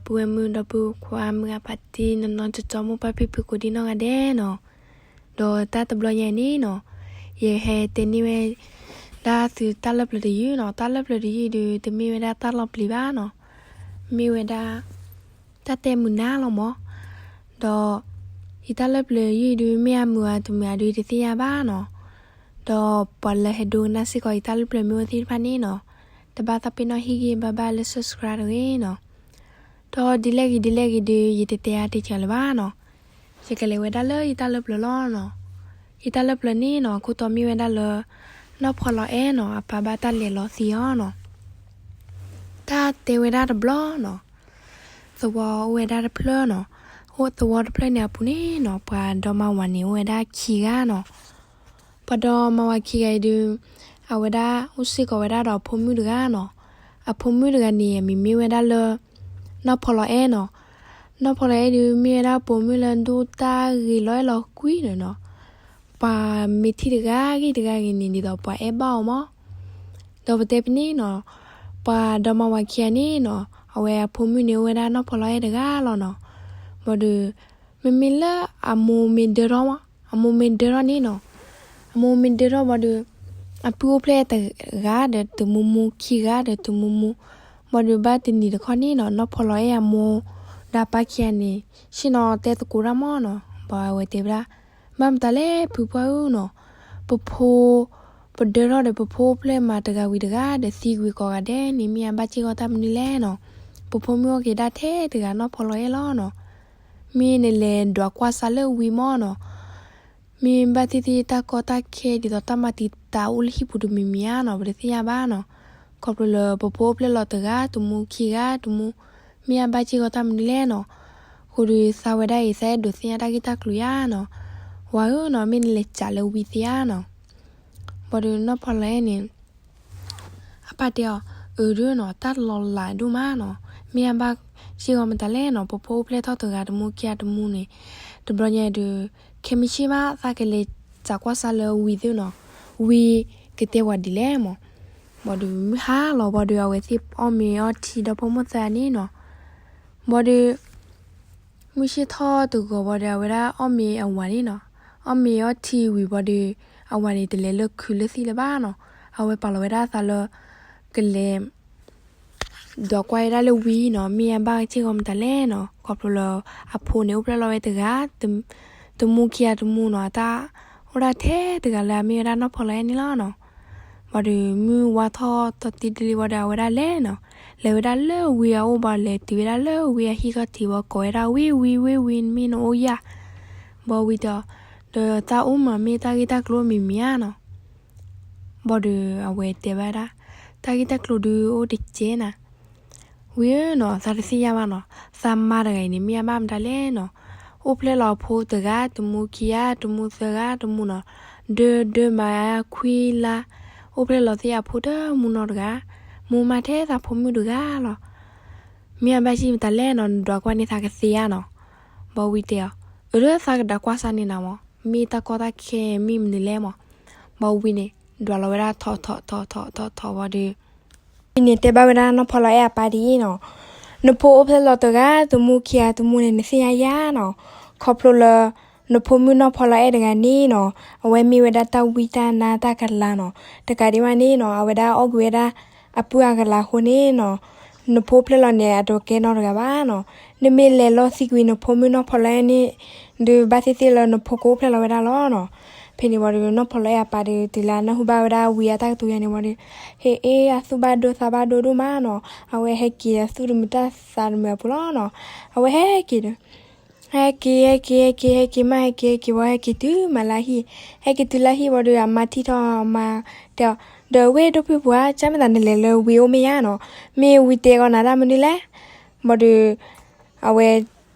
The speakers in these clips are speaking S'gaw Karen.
ပုၢ်ဝဲၢ်မုၣ်ဒီပုၢ်ဝဲၢ်ခွါ မုၢ်ဂၤဖါတံၢ် နီၢ်နီၢ်ကၠီကၠီ မိၢ်ပၢ်ဖံဖု ကိးဒံနီၢ်ဂၤဒဲးနီၤ. ဒီးတၢ်တဘျီညါအံၤန့ၣ်နီၤ, ယဟဲတဲန့ၢ်ဝဲဒၣ်သုတၢ်လၢပျၢၤတယုၢ်နီၤ. တၢ်လၢပျၢၤတယုၢ်ဒုး တမ့ၢ်ဝဲဒၣ်တၢ်လီၤပျံၤဘၣ်နီၤ, မ့ၢ်ဝဲဒၣ် တၢ်တဲမုာ်နၢ်လီၤမး. ဒီး ယတၢ်လၢပျၢၤတယုၢ်ဒုး မ့ၢ်အမုာ်ဧါတမုာ်ဧါဒုး ယတသ့ၣ်ညါဘၣ်နီၤ. ဒီးပှၤလၢဟဲဒိကနၣ်စ့ၢ်ကီးယတၢ်လၢပျၢၤမ့ၢ်အိၣ်သ့ၣ်တဖၣ်န့ၣ်နီၤ, တဘၣ်သးပ့ၤနီၣ်ဟံၣ်ဂံၢ်ဘါဘၣ်လၢ subscribe တဂ့ၤနီၤ. ဒီးဒ်လဲၣ်ဂ့ၤဒ်လဲၣ်ဂ့ၤဒုး ယတတဲအါတဲစှၤလၢၤဘၣ်နီၤ. ယကလဲၤဝဲဒၣ်လၢယတၢ်လၢပျၢၤလီၤနီၤ. ယတၢ်လၢပျၢၤန့ၣ်နီၤ အခိၣ်တီမ့ၢ်ဝဲဒၣ်လၢ နီၢ်ဖီလီၤအဲၣ်နီၤ အပၢ်ဘၣ်တၢ်လဲၤလီၤသံအီၤနီၤ. တၢ်တဲဝဲဒၣ်တဘျီနီၤ, သဝီအိၣ်ဝဲဒၣ်တဖျၢၣ်နီၤ. အိၣ်သဝီတဖျၢၣ်န့ၣ်အပူၤန့ၣ်နီၤ ပှၤဒီမါဝၤန့ၣ် အိၣ်ဝဲဒၣ်ခံဂၤနီၤ. ပှၤဒီမါဝၤခံဂၤအံၤဒုး အဝဲဒၣ်အိၣ်စ့ၢ်ကီးဝဲဒၣ်ဒီးအဖိမုၣ်တဂၤနီၤ. အဖိမုၣ်တဂၤန့ၣ် အမံၤမ့ၢ်ဝဲဒၣ်လၢ နီၢ်ဖီလီၤအဲၣ်နီၤ. နီၢ်ဖီလီၤအဲၣ်ဒုး မ့ၢ်ဝဲဒၣ်ပိာ်မုၣ်လၢဒိၣ်တၢ်ဂ့ၤလီၤအဲၣ်လီၤကွံန့ၣ်နီၤ. ပှၤမ့ၢ်ထံၣ်တဂၤဂ့ၤတဂၤဂ့ၤန့ၣ် ဒ်သိးပှၤအဲၣ်ဘၣ်အီၤမး. ဒီးပတဲဖဲန့ၣ်နီၤ, ပှၤဒီမါဝၤခံဂၤန့ၣ်နီၤ အဝဲအဖိမုၣ်န့ၣ်အိၣ်ဝဲဒၣ်နီၢ်ဖီလီၤအဲၣ်တဂၤလီၤနီၤ. ဘၣ်ဒီး မ့မ့ၢ်လၢအမိၢ်မ့ၢ်ဒၢထီၣ်မး, အမိၢ်မ့ၢ်ဒၢထီၣ်န့ၣ်နီၤ, အမိၢ်မ့ၢ်ဒၢထီၣ်ဘၣ်ဒီး အပုၢ်အိၣ်ဖျဲၣ်တဂၤဒီးတမူမူ ခံဂၤဒီးတမူမူ. ဘၣ်ဒီးဘၣ်တနံၤတခီန့ၣ်နီၤ နီၢ်ဖီလီၤအဲၣ်အမိၢ် ဒီးအပၢ်ခံဂၤန့ၣ် ဆ့ၣ်နီၤတဲသကိးတၢ်မးနီၤ. ဘၣ်အဝဲတဲဝဲဒၣ်, ဘၣ်မတၤလဲၣ်ဖုပှၢ်ဧၢနီၤ, ပဖိ ပဒၢထီၣ်ဒီးပဖိအိၣ်ဖျဲၣ်မးတဂၤဝံၤတဂၤဒီးသံကွံာ်ကိးဂၤဒဲးန့ၣ် မ့ၢ်အဘၣ်စ့ၢ်ကီးတၢ်မနုၤလဲၣ်နီၤ. ပဖိမုၣ်အိၣ်က့ၤဒၣ်ထဲတဂၤနီၢ်ဖီလီၤအဲၣ်လီၤနီၤ. မ့ၢ်နလဲၤဒွးကွၢ်စးလၢဝံၤမးနီၤ. မ့ၢ်ဘၣ်သ့ၣ်သ့ၣ်တၢ်ကီတၢ်ခဲဒ်သိးတၢ်မၤတံာ်တာ်အိၣ်လၢဟံၣ်ပူၤတမံၤမံၤဧါနီၤ ပတသ့ၣ်ညါဘၣ်နီၤ. ခီဖျိလၢပဖိအိၣ်ဖျဲၣ်လီၤတဂၤတမူခံဂၤတမူ မ့ၢ်အဘၣ်စ့ၢ်ကီးတၢ်မနုၤလဲၣ်နီၤ. အဃိဒီးသးဝဲဒၣ်အံၤ သးအဲၣ်ဒိးသ့ၣ်ညါတၢ်ဂ့ၢ်တၢ်ကျိၤယါနီၤ. ဝၤဧၢနီၤ မ့ၢ်နလဲၤစးလၢဝံၤသ့ဧါနီၤ. ဘၣ်ဒီးနီၢ်ဖီလီၤအဲၣ်န့ၣ် အပၢ်တဲအီၤ, အၢဒုးနီၤ တၢ်လီၤလးဒိၣ်မးနီၤ, မ့ၢ်အဘၣ်စ့ၢ်ကီးမတၤလဲၣ်နီၤ, ပဖိအိၣ်ဖျဲၣ်ထီၣ်တဂၤတမူခံဂၤတမူန့ၣ်, တဘျီညါဒီး ခဲမုၢ်ဆ့ၣ်မး သးကလဲၤစးကွၢ်စးလၢဝံၤသ့နီၤ, ဝံၤကတဲဝဲဒ်လဲၣ်မး. ဘၣ်ဒီးမုၢ်ဟါလီၤဘၣ်ဒီး အဝဲသ့ၣ်အီၣ်မ့ၤအီထံဒီဖိမိၢ်သၢဂၤန့ၣ်နီၤ. ဘၣ်ဒီး မုၢ်ဆ့ၣ်ထီၣ်တဂီၤဘၣ်ဒီး အဝဲဒၣ်အီၣ်မ့ၤအဝၤန့ၣ်နီၤ, အီၣ်မ့ၤအီထံဝံၤဘၣ်ဒီး အဝၤန့ၣ်တလဲၤလၢခုးလၢသံၣ်လၢၤဘၣ်နီၤ, အဝဲပာ်လီၤဝဲဒၣ်အသးလၢ ကလဲၤ ဒွးကွၢ်ဝဲဒၣ်လၢဝံၤနီၤ, မ့ၢ်အဘၣ်စ့ၢ်ကီးမတၤလဲၣ်နီၤ, ခီဖျိလၢ အဖိန့ၣ်အိၣ်ဖျဲၣ်လီၤဝဲတဂၤ တမူခံဂၤတမူနီၤ, အတၢ်အိၣ်ဒၣ်ထဲတဂၤလၢအမ့ၢ်ဝဲဒၣ်နီၢ်ဖီလီၤအဲၣ်န့ၣ်လီၤနီၤ. ဘၣ်ဒီးမုၢ်ဝါထီၣ်တီတံဒလံဘၣ်ဒီး အဝဲဒၣ်လဲၤနီၤ, လဲၤဝဲဒၣ်လၢဝံၤအအိၣ်ဘၣ် လဲၤတုၤဝဲဒၣ်လၢဝံၤအဟံၣ်ခီၣ်ထံးဘၣ် ကိးဝဲဒၣ်ဝံၤဝံၤဝံၤဝံၤ မ့ၢ်နအိၣ်ယၤ, ဘၣ်ဝံၤဒီး ဒီးတၢ်အိၣ်မးမ့ၢ်တၢ်ဂ့ၢ်တၢ်ကျိၤမံၤမံၤဧါနီၤ. ဘၣ်ဒီးအဝဲတဲဘၣ်ဒၣ်, တၢ်ဂ့ၢ်တၢ်ကျိၤဒုးအိၣ်တကဲနၤ ဝံၤဧၢနီၤ, သးတသ့ၣ်ညါဘၣ်နီၤ, သးမါတဂၤအံၤန့ၣ် မ့ၢ်အဘၣ်မတၤလဲၣ်နီၤ, အိၣ်ဖျဲၣ်လီၤအဖိတဂၤ တမူခံဂၤ တမူသၢဂၤ တမူနီၤ, ဒၢဒၢမၤခွံလါ, အိၣ်ဖျဲၣ်လီၤသ့ၣ်အဖိတမူနီတဂၤ, မူမးထဲသးဖိမုၣ်တဂၤလီၤ. မ့ၢ်အဘၣ်စ့ၢ်မတၤလဲၣ်နီၤ, နဒွးကွၢ်န့ၢ်သးကသ့ဧါနီၤ. ဘၣ်ဝံၤတဲအီၤ, အၢ ဒီးသးကဒွးကွၢ်စးန့ၣ်နၤမး, မ့ၢ်တၢ်ကီတၢ်ခဲမ့ၢ်မနုၤလဲၣ်မး. ဘၣ်ဝံၤန့ၣ် ဒွးလီၤဝဲဒၣ်ထီထီထီထီထီထီဘၣ်ဒီး အံၤန့ၣ်တဲဘၣ်ဝဲဒၣ်နီၢ်ဖီလီၤအဲၣ်အပၢ်ဒ်အံၤနီၤ, နဖိအိၣ်ဖျဲၣ်လီၤတဂၤ တမူခံဂၤတမူန့ၣ် နသ့ၣ်ညါယၤနီၤ, ခီဖျိလၢ နဖိမုၣ်နီၢ်ဖီလီၤအဲၣ်တဂၤန့ၣ်နီၤ, အဝဲမ့ၢ်ဝဲဒၣ်တၢ်ဝံတၢ်နါတၢ်ကလၤနီၤ, တကးဒံးဘၣ်န့ၣ်နီၤ အဝဲဒၣ်အီၣ်ကွံာ်ဝဲဒၣ် အပုၢ်အကလၤအဃိန့ၣ်နီၤ, နဖိအိၣ်ဖျဲၣ်လီၤန့ၣ် အတကဲနီတဂၤဘၣ်နီၤ, နမ့ၢ်လဲၤလီၤသံကွံာ်နဖိမုၣ်နီၢ်ဖီလီၤအဲၣ်န့ၣ် ဒုးဘၣ်သ့ၣ်သ့ၣ်လၢနဖိကအိၣ်ဖျဲၣ်လီၤဝဲဒၣ်လီၤနီၤ. ဖဲန့ၣ်ဝံၤဒီး နီၢ်ဖီလီၤအဲၣ်အပၢ်ဒီး တုၤလၢအနၢ်ဟူဘၣ်ဝဲဒၣ်ဝံအတၢ်ကတိၤယၤန့ၣ်ဝံၤဒီး ဟ့ၣ်အ့ အသူၣ်ဘၣ်ဒိသးဘၣ်ဒိဒိၣ်မးနီၤ, အဝဲဟဲက့ၤအသူၣ်တမုာ်တၢ်သးတမုာ်အပူၤလီၤနီၤ. အဝဲဟဲက့ၤဒီး ဟဲက့ၤ ဟဲက့ၤ ဟဲက့ၤ ဟဲက့ၤမး ဟဲက့ၤ ဟဲက့ၤဝံၤ ဟဲက့ၤတုၤမးလၢဟံၣ်, ဟဲက့ၤတုၤလၢဟံၣ်ဝံၤဒီး အမါထံၣ်ထီၣ်အမါတဲအီၤ, ဒီးဝ့ၢ်ဒိၣ်ဖုၣ်ပှၢ် ကၢ်မ့ၢ်သးနလဲၤလၢဝံၤအိၣ်မ့ၢ်ယါနီၤ, မ့ၢ်ဝံၤတဲကီးနၤတၢ်မနုၤလဲၣ်. ဘၣ်ဒီး အဝဲ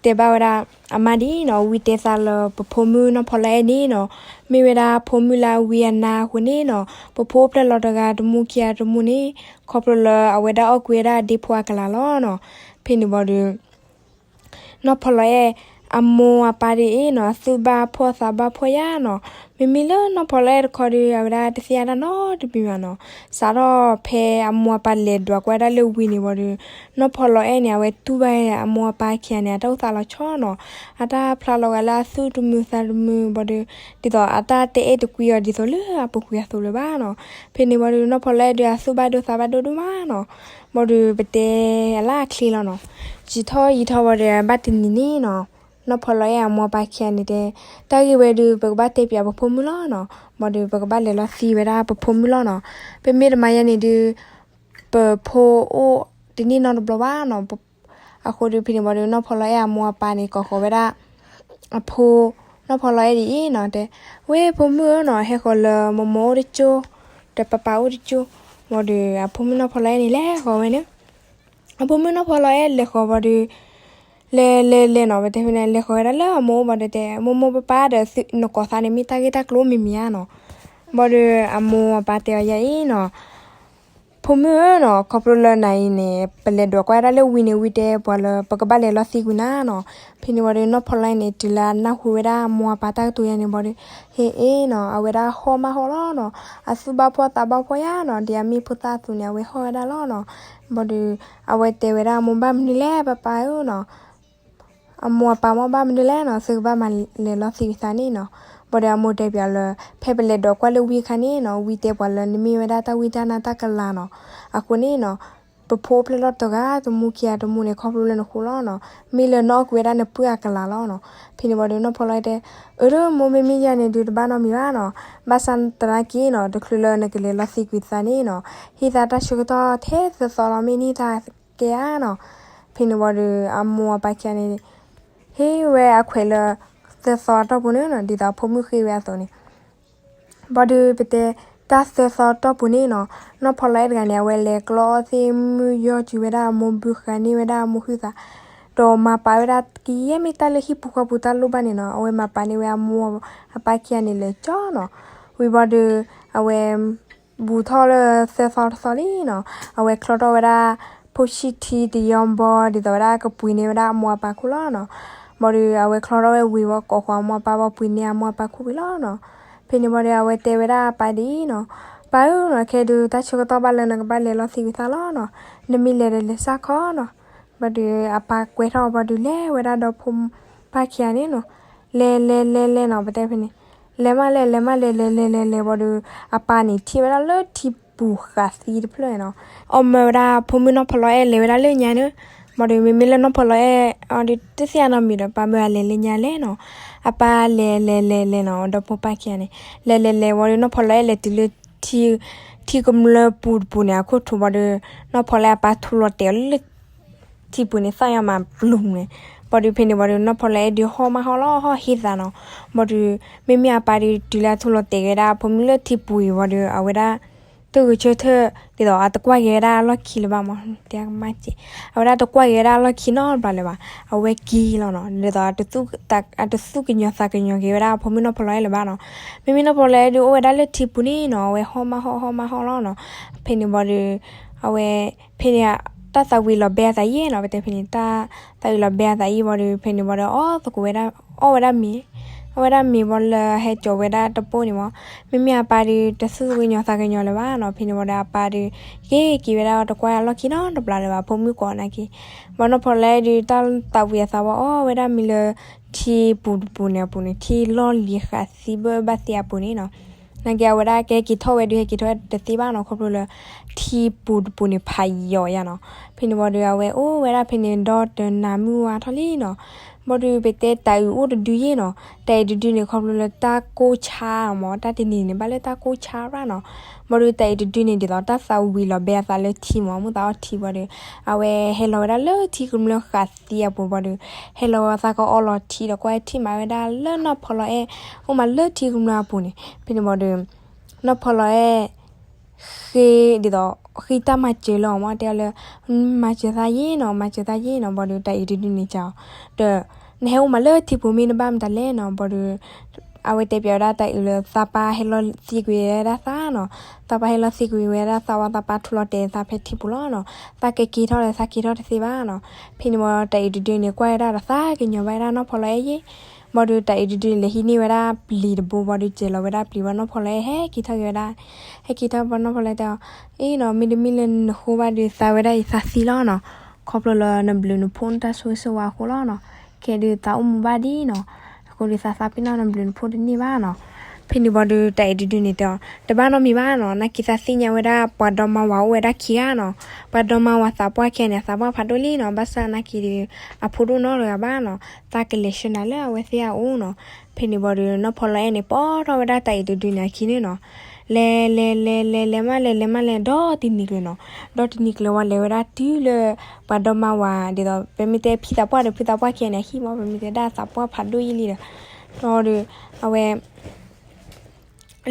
တဲဘၣ်ဝဲဒၣ် အမါဒ်နီၤ, ဝံၤတဲသးလၢပဖိမုၣ်နီၢ်ဖီလီၤအဲၣ်န့ၣ်နီၤ, မ့ၢ်ဝဲဒၣ်ဖိမုၣ်လၢအဝံအနါအဃိန့ၣ်နီၤ, ပဖိအိၣ်ဖျဲၣ်လီၤတဂၤတမူခံဂၤတမူန့ၣ်, ခီဖျိလၢအဝဲဒၣ်အီၣ်ကွံာ်ဝဲဒၣ်အဒ့ဖိအကလၤလီၤနီၤ. ဖဲန့ၣ်ဝံၤဒီး နီၢ်ဖီလီၤအဲၣ် အမိၢ်အပၢ်ဒ်အံၤနီၤ အသူၣ်ဘၣ်ဖှီၣ်သးဘၣ်ဖှီၣ်ယါနီၤ. မ့မ့ၢ်လၢနီၢ်ဖီလီၤအဲၣ်တခီဒီး အဝဲဒၣ်တသ့ၣ်ညါတၢ်နီတမံၤဘၣ်နီၤ. စးထီၣ်ဖဲအမိၢ်အပၢ်လဲၤဒွးကွၢ်ဒၣ်လၢဝံၤန့ၣ်ဘၣ်ဒီး နီၢ်ဖီလီၤအဲၣ်န့ၣ် အဝဲတူၢ်ဘၣ်အမိၢ်အပၢ်ခံဂၤန့ၣ် အတၢ်အိၣ်သးလီၤဆီနီၤ. အတၢ်ဖျါလီၤဂာ်လၢအသူၣ်တမုာ်သးတမုာ်ဘၣ်ဒီး ဒ်သိးအတၢ်တအဲၣ်တကွံအီၤဒ်သိးလၢအပူၤကွံာ်အသိးလၢၤဘၣ်နီၤ. ဖဲန့ၣ်ဘၣ်ဒီး နီၢ်ဖီလီၤအဲၣ်ဒီးအသူၣ်ဘၣ်ဒိသးဘၣ်ဒိဒိၣ်မးနီၤ. ဘၣ်ဒီးပတဲအလၢအချ့လီၤနီၤ. ယံာ်ထီၣ်ယံာ်ထီၣ်ဘၣ်ဒီး ဘၣ်တနံၤန့ၣ်နီၤ နီၢ်ဖီလီၤအဲၣ်အမိၢ်အပၢ်ခံဂၤန့ၣ်တဲ တၢ်ဂ့ၢ်ဝဲဒုး ပကဘၣ်တဲပၠးပဖိမုၣ်လီၤနီၤ. ဘၣ်ဒီးပကဘၣ်လဲၤလီၤသံဝဲဒၣ်ပဖိမုၣ်လီၤနီၤ. ပမ့ၢ်တမၤယဲန့ၣ်ဒုး ပဖိအိၣ်တန့ၢ်နီတဘျီဘၣ်နီၤ. အဃိဒီးဖဲန့ၣ်ဘၣ်ဒီး နီၢ်ဖီလီၤအဲၣ်အမိၢ်အပၢ်န့ၣ် ကိးဃီၤဝဲဒၣ် အဖိ နီၢ်ဖီလီၤအဲၣ်ဒ်အံၤနီၤ တဲ ဝဲဖိမုၣ်ဧၢနီၤ ဟဲဃီၤလၢမိၢ်မိၢ်အိၣ်တကၠိ ဒီးပၢ်ပၢ်အိၣ်တကၠိ. ဘၣ်ဒီးအဖိမုၣ်နီၢ်ဖီလီၤအဲၣ်န့ၣ် လဲၤဃီၤဝဲန့ၣ် အဖိမုၣ်နီၢ်ဖီလီၤအဲၣ်လဲၤဃီၤဘၣ်ဒီး လဲၤလဲၤလဲၤနီၤ ပတဲဖဲန့ၣ် လဲၤဃီၤဝဲဒၣ်လၢအမိၢ်အိၣ်ဘၣ်ဒီးတဲ မိၢ်မိၢ်ပၢ်ပၢ်ဒီး နကိးသးန့ၣ်မ့ၢ်တၢ်ဂ့ၢ်တၢ်ကျိၤမံၤမံၤဧါနီၤ. ဘၣ်ဒီးအမိၢ်အပၢ်တဲအီၤယၤအံၤနီၤ ဖိမုၣ်ဧၢနီၤ ခီဖျိလၢနၤအံၤန့ၣ် ပလဲၤဒွးကွၢ်ဒၣ်လၢဝံၤန့ၣ် ဝံၤတဲပှၤလၢ ပကဘၣ်လဲၤလီၤသံကွံာ်နၤနီၤ. ဖဲန့ၣ်ဘၣ်ဒီး နီၢ်ဖီလီၤအဲၣ်န့ၣ် တုၤလၢအနၢ်ဟူဝဲဒၣ်အမိၢ်အပၢ်တၢ်ကတိၤယၤန့ၣ်ဘၣ်ဒီး ဟ့ၣ်အ့ၣ်နီၤ အဝဲဒၣ်ဟီၣ်မးဟီၣ်လီၤနီၤ. အသူၣ်ဘၣ်ဖှီၣ်သးဘၣ်ဖှီၣ်ယါနီၤ ဒ်အမ့ၢ်ဖိသၣ်အသိးန့ၣ် အဝဲဟီၣ်ဝဲဒၣ်လီၤနီၤ. ဘၣ်ဒီး အဝဲတဲဝဲဒၣ်အမိၢ် ဘၣ်မနုၤလဲၣ် ပၢ်ပၢ်ဧၢနီၤ အမိၢ်အပၢ်မ့ၢ်ဘၣ်မနုၤလဲၣ်နီၤ သုကဘၣ်မၤလဲၤလီၤသံကွံာ်သးန့ၣ်နီၤ. ဘၣ်ဒီးအမိၢ်တဲပၠးလၢ ဖဲပလဲၤဒွးကွၢ်လၢဝံအခါန့ၣ်နီၤ ဝံတဲပှၤလၢနမ့ၢ်ဝဲဒၣ်တၢ်ဝံတၢ်နါတၢ်ကလၤနီၤ. အဃိန့ၣ်နီၤ ပဖိအိၣ်ဖျဲၣ်ထီၣ်တဂၤတမူခံဂၤတမူန့ၣ် ခီဖျိလၢနဃိလီၤနီၤ. မ့ၢ်လၢနအီၣ်ကွံာ်ဝဲဒၣ်နပုၢ်အကလၤလီၤနီၤ. ဖဲန့ၣ်ဘၣ်ဒီးနီၢ်ဖီလီၤအဲၣ်တဲ အၢ မိၢ်မ့မ့ၢ်ယၤန့ၣ်ဒုးတဘၣ်နီတမံၤဘၣ်နီၤ. ဘၣ်ဆၣ်သနာ်က့နီၤ တချုးလၢနကလဲၤလီၤသံကွံာ်သးန့ၣ်နီၤ ဟ့ၣ်သးတၢ်ဆၢကတီၢ်ထဲသၢသီလီၤ မ့ၢ်န့ၢ်တၢ်ကဲဧါနီၤ. ဖဲန့ၣ်ဘၣ်ဒီး အမိၢ်အပၢ်ခံဂၤန့ၣ် ဟ့ၣ်ဝဲအခွဲးလၢ သၢသီအတီၢ်ပူၤန့ၣ်နီၤ ဒ်သိးအဖိမုၣ်ဃ့ဝဲအသိးန့ၣ် ဘၣ်ဒီးပတဲ တၢ်သၢသီတီၢ်ပူၤန့ၣ်နီၤ နီၢ်ဖီလီၤအဲၣ်တဂၤန့ၣ် အဝဲလဲၤကျီအီၣ်သ့ၣ်မုၢ်ယီၢ်ကွံာ်ဝဲဒၣ်အမိၢ်ဘုဃာ်န့ၢ်ဝဲဒၣ်အမိၢ်ဟုသး ဒီးမၤပာ်ဝဲဒၣ်ကယဲၢ်မ့ၢ်တၢ်လၢဟံၣ်ပူၤဃီပူၤတၢ်လိၣ်ဘၣ်န့ၣ်နီၤ အဝဲမၤပာ်န့ၢ်ဝဲအမိၢ်အပၢ်ခံဂၤန့ၣ်လၢာ်ကၠီနီၤ. ဝံၤဘၣ်ဒီး အဝဲ ဘူးထီၣ်လၢသၢသီတသီလံနီၤ အဝဲချီထီၣ်ဝဲဒၣ် ဖိဆံၣ်ထံတယီဘီ ဒ်သိးဝဲဒၣ်ကပှ့ၤန့ၢ်ဝဲဒၣ်အမိၢ်အပၢ်ခိၣ်လီၤနီၤ. ဘၣ်ဒီးအဝဲချီထီၣ်ဝဲဝံၤဝံၤ ကိးဃီၤအမိၢ်အပၢ်ဘၣ်ပှ့ၤန့ၢ်အမိၢ်အပၢ်ခိၣ်ဝံၤလီၤနီၤ. ဖဲန့ၣ်ဘၣ်ဒီးအဝဲတဲဝဲဒၣ်အပၢ်ဒ်အံၤနီၤ ပၢ်ဧၢနီၤ ခဲဒုးတၢ်ဆၢကတီၢ်ဘၣ်လၢနကဘၣ်လဲၤလီၤသံကွံာ်သးလီၤနီၤ. နမ့ၢ်လဲၤဒီးလဲၤစၢ်ခီနီၤ. ဘၣ်ဒီးအပၢ်ကွဲထီၣ်ဘၣ်ဒီးလဲၤဝဲဒၣ်ဒီးဖိပၢ်ခံဂၤန့ၣ်နီၤ လဲၤလဲၤလဲၤလဲၤနီၤ ပတဲဖဲန့ၣ် လဲၤမးလဲၤလဲၤမးလဲၤ လဲၤလဲၤလဲၤလဲၤဘၣ်ဒီး အပၢ်န့ၣ်ထံၣ်ဝဲဒၣ်လၢထံပူၤဃာ်သံတဖျၢၣ်န့ၣ်နီၤ အီၣ်မၢဝဲဒၣ်ဖိမုၣ်နီၢ်ဖီလီၤအဲၣ်လဲၤဝဲဒၣ်လၢညါန့ၣ် ဘၣ်ဒီးမ့မ့ၢ်လၢနီၢ်ဖီလီၤအဲၣ်အီၤဒီးတသ့ၣ်ညါနီတမံၤဒီး ပၢ်မၢအလဲၤလၢညါလဲၣ်နီၤ. အပၢ်လဲၤလဲၤလဲၤလဲၤနီၤ ဒီးဖိပၢ်ခံဂၤန့ၣ် လဲၤလဲၤလဲၤဝံၤဒီးနီၢ်ဖီလီၤအဲၣ်လဲၤတုၤလၢ ထံကမျၢၢ်ပူၤတပူၤန့ၣ် အခိၣ်ထူးဘၣ်ဒီး နီၢ်ဖီလီၤအဲၣ်အပၢ်ထူလီၤတဲာ်အီၤလၢ ထံပူၤန့ၣ် သၣ်ညါမးပျုၤန့ၣ် ဘၣ်ဒီးဖဲန့ၣ်ဘၣ်ဒီး နီၢ်ဖီလီၤအဲၣ်ဒုးဟီၣ်မးဟီၣ်လီၤ ဟီၣ်ဟ့သးနီၤ. ဘၣ်ဒီး မ့မ့ၢ်အပၢ်ဒုးတုၤလၢအထူလီၤတဲာ်က့ၤဝဲဒၣ် ဖိမုၣ်လၢထံပူၤအံၤဘၣ်ဒီး အဝဲဒၣ် တဂုာ်ဆၢထၢၣ် ဒ်သိးအတကွၢ်က့ၤဝဲဒၣ်အလီၢ်ခံလၢၤဘၣ်မး တဲကမၣ်က့ၤ အဝဲဒၣ်တကွၢ်က့ၤဝဲဒၣ်အလီၢ်ခံနီတဘျီလၢၤဘၣ် အဝဲက့ၤလီၤနီၤ ဒ်သိး အတသူၣ်ကညီၤသးကညီၤက့ၤဝဲဒၣ်ဖိမုၣ်နီၢ်ဖီလီၤအဲၣ်လၢၤဘၣ်နီၤ. မ့မ့ၢ်နီၢ်ဖီလီၤအဲၣ်ဒုးအိၣ်ဝဲဒၣ်လၢထံပူၤန့ၣ်နီၤ အဝဲဟီၣ်မးဟီၣ်ဟီၣ်မးဟီၣ်လီၤနီၤ. ဖဲန့ၣ်ဘၣ်ဒီး အဝဲ ဖဲန့ၣ် တၢ်သးဝံၤလီၤဘဲအသးယံာ်နီၤ ပတဲဖဲန့ၣ် တၢ်သးဝံၤလီၤဘဲအသးယံာ်ဘၣ်ဒီး ဖဲန့ၣ်ဘၣ်ဒီး အီၣ်သကိးဝဲဒၣ် အီၣ်ဝဲဒၣ်မ့ၤ အီၣ်ဝဲဒၣ်မ့ၤဘၣ်လၢဟဲကၠီၤဝဲဒၣ်တပိၢ်န့ၣ်မး မ့မ့ၢ်အပၢ်ဒုး တသူၣ်ကညီၤသးကညီၤလၢၤဘၣ်နီၤ. ဖဲန့ၣ်ဘၣ်ဒီးအပၢ်ဒုး က့ၤက့ၤဝဲဒၣ်တကွၢ်အလီၢ်ခံနီတဘျီလၢၤဘၣ် ဖိမုၣ်ကိးနာ်က့ ဘၣ်နီၢ်ဖီလီၤအဲၣ်ဒုး တၢ်သးဝံၤအသးဘၣ်အီၣ်ဝဲဒၣ်မ့ၤလၢ ထံပူၤတပူၤန့ၣ်အပူၤန့ၣ် ထံလီၢ်လံၤဃာ်သံဘၣ်ဘၣ်သ့အပူၤန့ၣ်နီၤ. နာ်က့အဝဲဒၣ်ကဟဲက့ၤထီၣ်ဝဲဒုး ဟဲက့ၤထီၣ်ဝဲတသ့ဘၣ်နီၤ ခီဖျိလၢ ထံပူၤတပူၤန့ၣ်ဖးယိာ်ယါနီၤ. ဖဲန့ၣ်ဘၣ်ဒီး အဝဲအိၣ်ဝဲဒၣ်ဖဲန့ၣ်ဒီတနၤမုၢ်ဝါထီၣ်လံနီၤ. ဘၣ်ဒီးပတဲတၢ်အုးအိၣ်တဒုယ့ၣ်နီၤ တၢ်အုးတဒုန့ၣ် ခီဖျိလၢတၢ်ကိၢ်ဆါမး တၢ်တနံၤန့ၣ် ဘၣ်လၢတၢ်ကိၢ်ဆါရၣ်နီၤ. ဘၣ်ဒီးတၢ်အုးတဒုန့ၣ် ဒ်သိးတၢ်သးဝံၤလီၤဘဲအသးလၢထံမး မုၢ်သးအီၣ်ထံဘၣ်ဒီး အဝဲဟဲလီၤဝဲဒၣ်လၢထံကမျၢၢ်ဃာ်သံအပူၤဘၣ်ဒီး ဟဲလီၤဝဲသးကအီလီၤထံဒီးကွၢ်ထံၣ်မးဝဲဒၣ်လၢနီၢ်ဖီလီၤအဲၣ် အိၣ်မးလၢထံကမျၢၢ်အပူၤန့ၣ် ဖဲန့ၣ်ဘၣ်ဒီး နီၢ်ဖီလီၤအဲၣ် ဃ့ဒ်သိး ဃ့တၢ်မၤစၢၤလၢအီၤမး တဲအီၤလၢ မၤစၢၤသးယ့ၣ်နီၤ မၤစၢၤသးယ့ၣ်နီၤ ဘၣ်ဒီးတၢ်အုးတဒုန့ၣ်ကးအီၤ ဒီး နဟဲအိၣ်မးလၢထံပူၤမ့ၢ်နဘၣ်မတၤလဲၣ်နီၤ ဘၣ်ဒီး အဝဲတဲပၠးဝဲဒၣ်တၢ်အုးလၢသးပၢ်ဟဲလီၤသံကွံာ်ဝဲဒၣ်သးနီၤ, သးပၢ်ဟဲလီၤသံကွံာ်ဝဲဒၣ်သးဝံၤ သးပၢ်ထူးလီၤတဲာ်သးဖဲထံပူၤလီၤနီၤ, သးကက့ၤထီၣ်ဒီးသးက့ၤထီၣ်တသ့ဘၣ်နီၤ, ဖဲန့ၣ်ဝံၤတၢ်အုးတဒုန့ၣ် ကွၢ်ဝဲဒၣ်ဒီးသးကညီၤဘၣ်ဝဲဒၣ်နီၢ်ဖီလီၤအဲၣ်ယ့ၣ်, ဘၣ်ဒီးတၢ်အုးတဒုန့ၣ် လဲၤဟံးန့ၢ်ဝဲဒၣ်ပျံၤတဘိဘၣ်ဒီး စဲၤလီၤဝဲဒၣ်ပျံၤဘၣ်နီၢ်ဖီလီၤအဲၣ်ဟဲက့ၤထီၣ်က့ၤဝဲဒၣ်, ဟဲက့ၤထီၣ်ဘၣ်နီၢ်ဖီလီၤအဲၣ်တဲအီၤ, အ့နီၤ မ့တမ့ၢ်လၢနဃိဘၣ်ဒီးသးဝဲဒၣ်အံၤသးသံလီၤနီၤ, ခီဖျိလၢနဘျုးနဖှိၣ်နတၢ်ဆိၣ်ဂ့ၤဆိၣ်ဝါအဃိလီၤနီၤ, ခဲဒုးသးအိၣ်မူဘၣ်ဒ်နီၤ, အဃိဒီးသးသးပ့ၤနီၣ်နဘျုးနဖှိၣ်တန့ၢ်ဘၣ်နီၤ, ဖဲန့ၣ်ဘၣ်ဒီးတၢ်အုးတဒုန့ၣ်တဲအီၤ တဘၣ်နီတမံၤဘၣ်နီၤ, နာ်က့သးသ့ၣ်ညါဝဲဒၣ်ပှၤဒီမါဝၤအိၣ်ဝဲဒၣ်ခံဂၤနီၤ, ပှၤဒီမါဝၤသးပှၢ်ခံဂၤန့ၣ် အသးပှၢ်ဖးဒိၣ်လံနီၤ, ဘၣ်ဆၣ်နာ်က့ဒီး အဖိဒိၣ်နီတဂၤဘၣ်နီၤ, သးကလဲၤဆှၢနၤလၢအဝဲသ့ၣ်အအိၣ်နီၤ, ဖဲန့ၣ်ဘၣ်ဒီးနီၢ်ဖီလီၤအဲၣ်န့ၣ် ပိာ်ထီၣ်ဝဲဒၣ်တၢ်အုးတဒုန့ၣ်အခံန့ၣ်နီၤ, လဲၤ လဲၤ လဲၤ လဲၤ လဲၤမးလဲၤ လဲၤမးလဲၤ ဒီတနံၤကျၢၤနီၤ, ဒီတနံၤကျၢၤဝံၤ လဲၤဝဲဒၣ်တုၤလၢ ပှၤဒီမါဝၤဒ်သိး ပမ့ၢ်တဲဖံသးပှၢ်ဒီး ဖံသးပှၢ်ခံဂၤန့ၣ် အဟံၣ်မး, ပမ့ၢ်တဲဒၣ်သးပှၢ်ဖးဒိၣ်ယံာ်လံဒီး, ဒီး အဝဲ